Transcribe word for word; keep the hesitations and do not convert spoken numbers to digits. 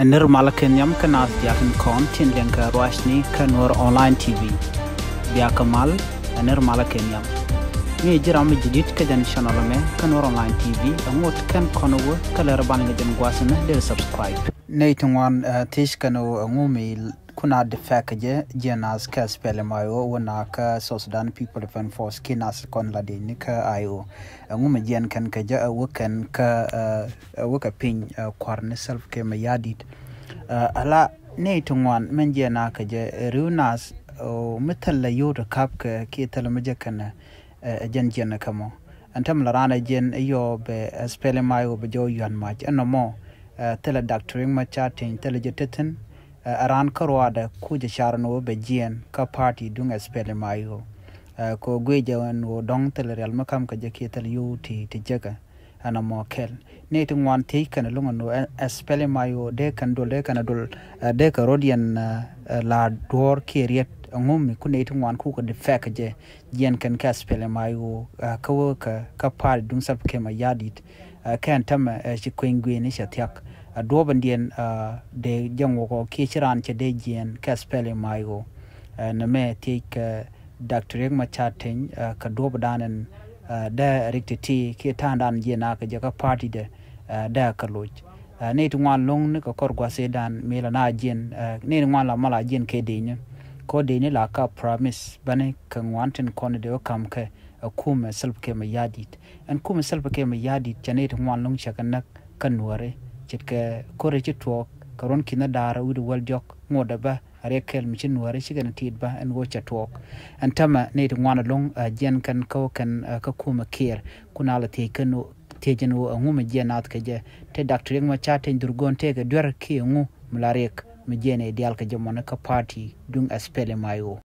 Ɛ nir malä kɛ nhiam kä naath diaal tin kɔn tin liɛŋ kɛ ruacni kä Nuɔr Online T V. Biakä mal, ɛ nir malä kɛ nhiam. Mi ji̱ ram mi jidit kä jɛn channel mɛ kä Nuɔr Online T V, ɛ ŋot kɛn kɔn wä kä lɛr ban kɛ jɛn gua̱a̱th mɛ dee subscribe. Nɛy ti ŋuan, ɛ, thiec kɛn wä ɛ ŋu mi kuna defect kɛ jɛ jiɛn naath kɛ SPLM-IO wä na kä South Sudan People Defense Force ki naath kɔn la di ni kä I O. Ɛ ŋu mi jiɛn kɛn kɛ jɛ ɛ wä kɛn kä, ɛ, ɛ wä kɛ piny, ɛ, kua̱r ni Salva Kiir Mayardit. Ɛ, ala nɛy ti ŋuan mɛn jiɛn a kɛ jɛ, ɛ, riw naath, ɛ, mi thil la yio̱w ti kap kɛ kiɛ thil mi jɛ kɛn, ɛ, ɛ jɛn jiɛn kɛ mɔ. Ɛn tɛm la raan ɛ jiɛn ɛ yɔ bɛ, ɛ, SPLM-IO bɛ jɔw yuan mac ɛn nɔmɔ, ɛ, thil la Doctor Riek Machar Teny thil la jɛ tethin, ɛ, ɛ raan kä ruaadɛ ku jɛ car ni wä bɛ jiɛn kä party duŋ SPLM-IO. Ɛ, kɛ guic jɛ ɛn wä dɔ̱ŋ thil rial mi kam kɛ jɛ kiɛ thil yio̱w ti, ti jɛkɛ. Ɛn amɔ kɛl. Nɛy ti ŋuan thiec kɛn luŋ ɛn wä, ɛ, SPLM-IO dee kɛn dol, dee kɛn dol, ɛ, dee kɛ rot yɛn, ɛ, ɛ, la duɔ̱ɔ̱r kiɛ riet. Ɛ ŋu mi ku nɛy ti ŋuan ku kɛ defect kɛ jɛ jiɛn kɛn kɛ SPLM-IO, ɛ, kä wä kɛ, kä party duŋ Salva Kiir Mayardit. Ɛ, kɛn tämɛ, ɛ, ci kueny gui̱i̱ni cɛ thia̱k. Ɛ, duɔ̱ɔ̱p ɛn diɛn, ɛ, dee jɛ ŋuɔkɔ kiɛ ci raan cɛ dee jiɛn kɛ SPLM-IO. Ɛ, nɛ mɛ thiec kɛ Doctor Riek Machar Teny, ɛ, kɛ duɔ̱ɔ̱p dan ɛn, ɛ, dee rik ti ti kiɛ ta̱a̱ŋ dan jiɛn a kɛ jɛ kä party dɛ, ɛ, dee kɛ loc. Ɛ, nɛy ti ŋuan lo̱ŋ ni kɛ kɔr gua̱th ëë dan mi la na jiɛn, ɛ, nɛy ti ŋuan la mal a jiɛn kɛ dee ni. Kɔ dee ni la ka promise bani kɛ ŋuan tin kɔn dee wä kam kɛ, ɛ, kumɛ Salva Kiir Mayardit. Ɛn kumɛ Salva Kiir Mayardit cɛ nɛy ti ŋuan lo̱ŋ cɛ kɛ näk kä Nuääri. Ce̱tkɛ ko̱ri ci tuɔɔk kɛ ruɔ̱n ki̱n da̱a̱r wi̱cdɛ wäl diɔ̱k ŋotdɛ bä. A riɛk kɛl mi ci Nuääri ci kɛn tiit bä ɛn ɣöö cɛ tuɔɔk. Ɛn tämɛ nɛy ti ŋuan ɛlɔ̱ŋ, ɛ, jiɛn kɛn kä wä kɛn, ɛ, kä kumɛ Kiir. Kun a la thiec kɛn wä, thiec ɛn wä ɛ ŋu mi jiɛn naath kɛ jɛ. Te Doctor Riek Machar Teny dhurgo̱o̱n tëëkɛ duer kiɛ ŋu mi la riɛk mi jiɛn ɛ diaal kɛ jɛ mɔni kä party duŋ SPLM-IO.